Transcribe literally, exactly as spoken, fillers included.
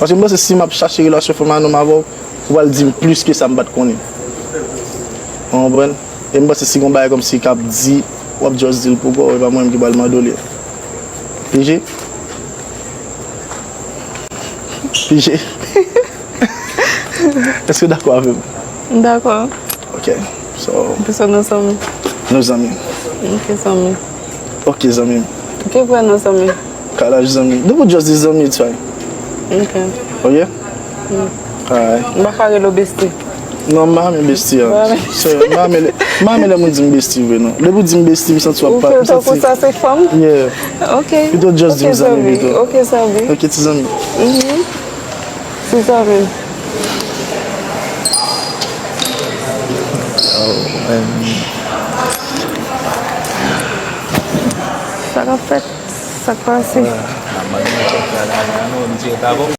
Paske m panse si m ap chache relasyon fanm a nonm avè w, ou pral di m plis ke sa m pa t konnen. Ou konprann? E m panse si gon bagay kòmsi k ap di, w ap just di l pou kò w, e pa mwen menm ki pral mande w li. P J? P J? Èske w dakò avè m? M dakò. Ok. So, Paske nou zanmi. Nou zanmi. Ok, zanmi. Ok, zanmi. Ki prenon zanmi? Kalaj zanmi. Depi w just di zanmi, it's fine. Ok. Ok? Alright. M pa ka rele w bestie. Non, m pa renmen bestie a. M pa renmen. So, m pa renmen lè, m pa renmen lè moun di m bestie vre, non. Depi w di m bestie, m santi w ap pa, m santi. Ou fè tankou sa se fanm? Yeah. Ok. Pito just di m zanmi pito. Ok, zanmi. Ok, ti zanmi. Mhm. Ti zanmi. Oh, man. Sa k ap fèt? Sa k pase? Ah, man, mwen chèk la, la, la, non, li chèk la, bon.